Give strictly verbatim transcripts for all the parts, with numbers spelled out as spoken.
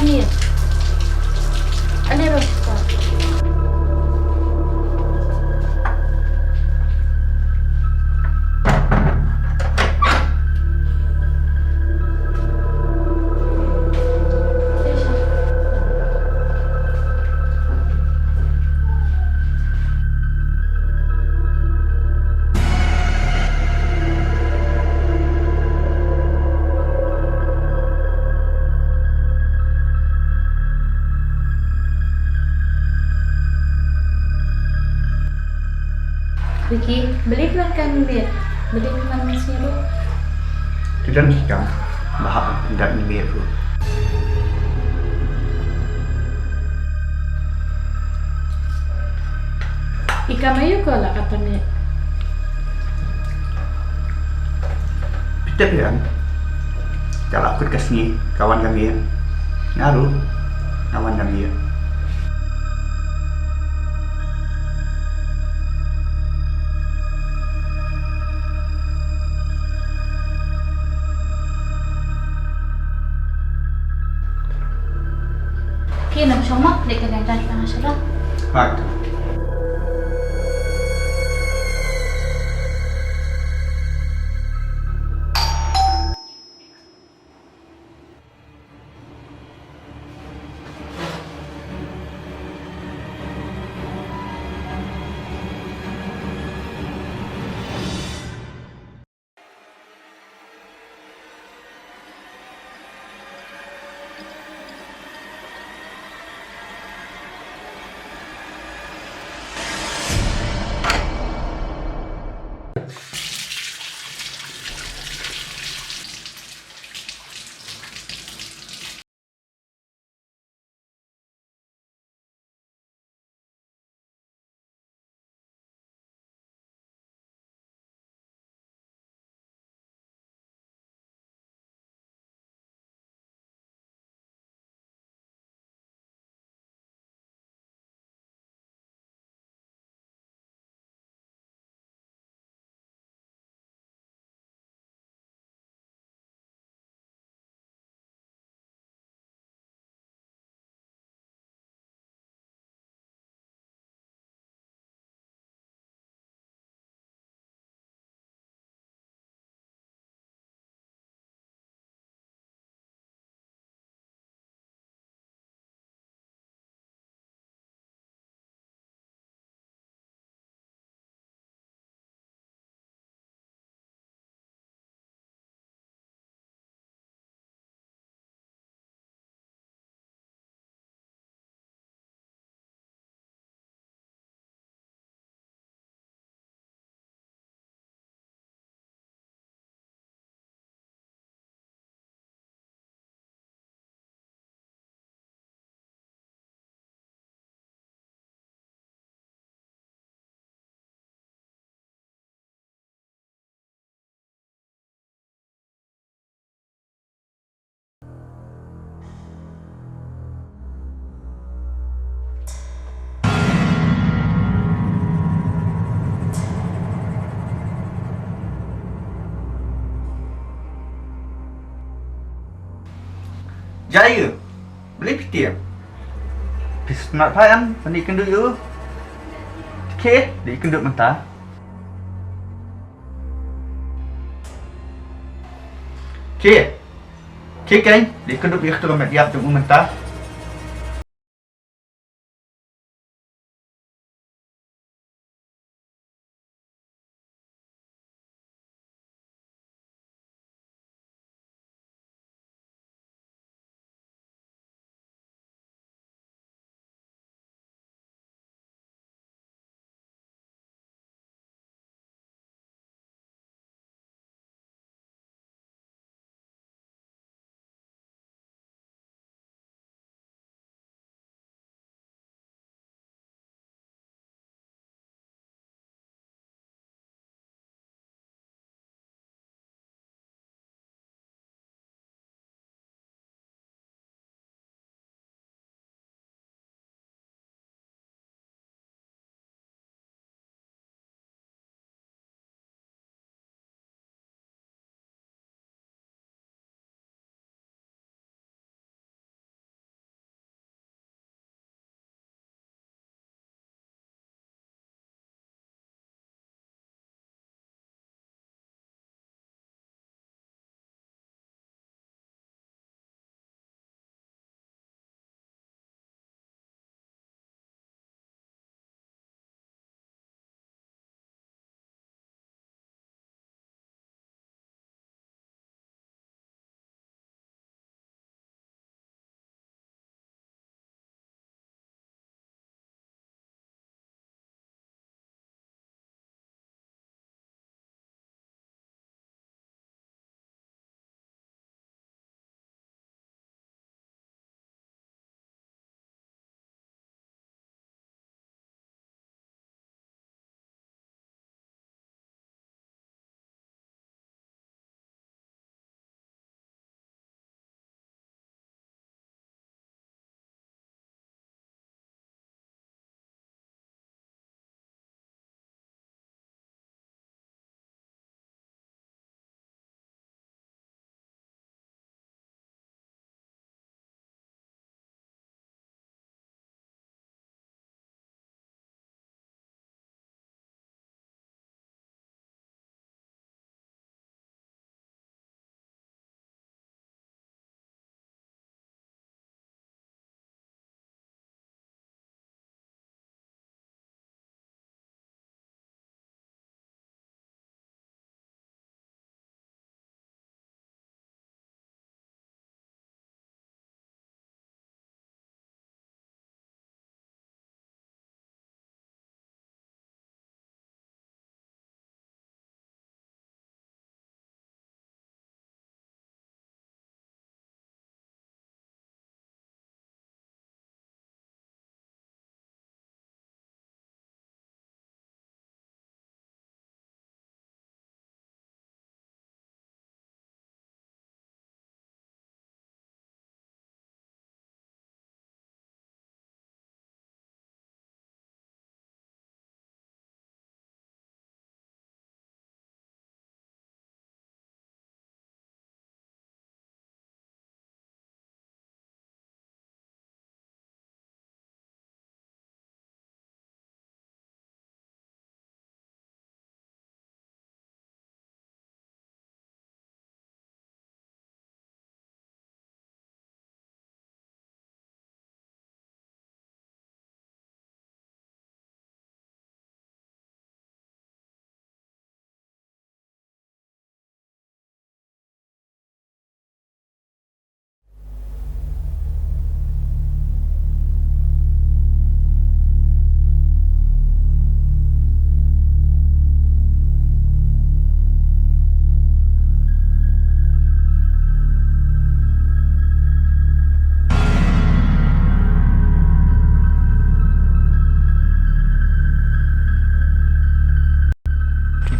Ni. Ale ro. Vicky, balei phi wan kai mynmiet? Balei phim wan mynsngi ruh? Ki don ki kam ba hap ban pyndap mynmiet ruh. I kam aïu ko la ka pynmih? Phi tip ïa, ka la kut ka sngi ka wan ka miet. Nga ruh nga wan ka miet. Phi nym shong mo, dei ka dang jan ka nga shalak. Hak. Jai, balei phi tieng? Phi sngewbha em ban ïakynduh ïa u? Khie, da ïakynduh mynta. Khie. Khie kein, da ïakynduh ïa katu ka met ïap jong u mynta.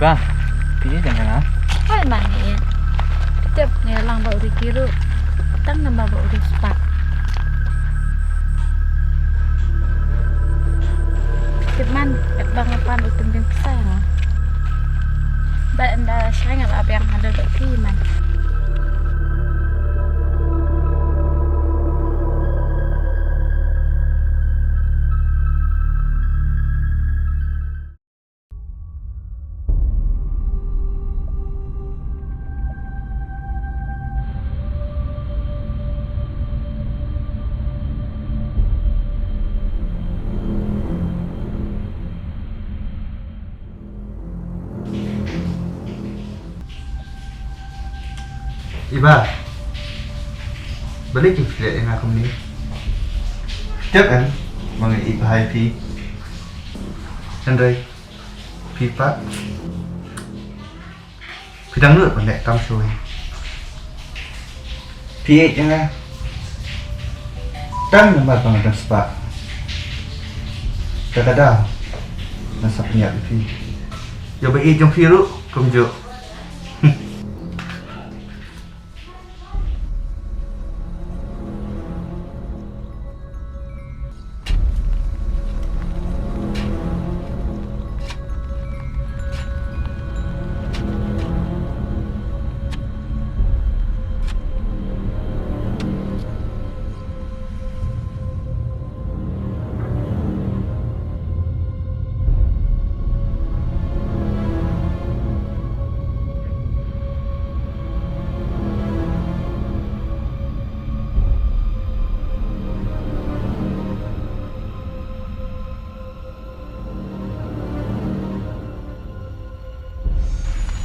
Ba, phi ïeit ïa nga? Hooid man nga ïeit. Tip nga ïalang bad u Ricky ruh. Tang namar ba u dei u spah. Tip man, katba nga pan u tymmen pisa ïa nga. Ba ynda shai nga la biang halor bad phi man. Iba, balei phi leh ïa nga kumne? Tip em, ba nga ïeit bha ïa phi. Hynrei phi pat, phi dang nud ban leh kam shuh. Phi ïeit ïa nga tang namar ba nga dang spah. Te ka daw nga sa pynïap ïa phi. Ïa ba ïeit jong phi ruh kumjuh.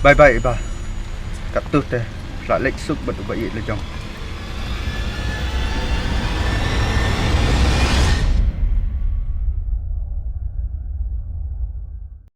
Bye bye Iba. Katto te, la leit suk bad u ba ïeit la jong.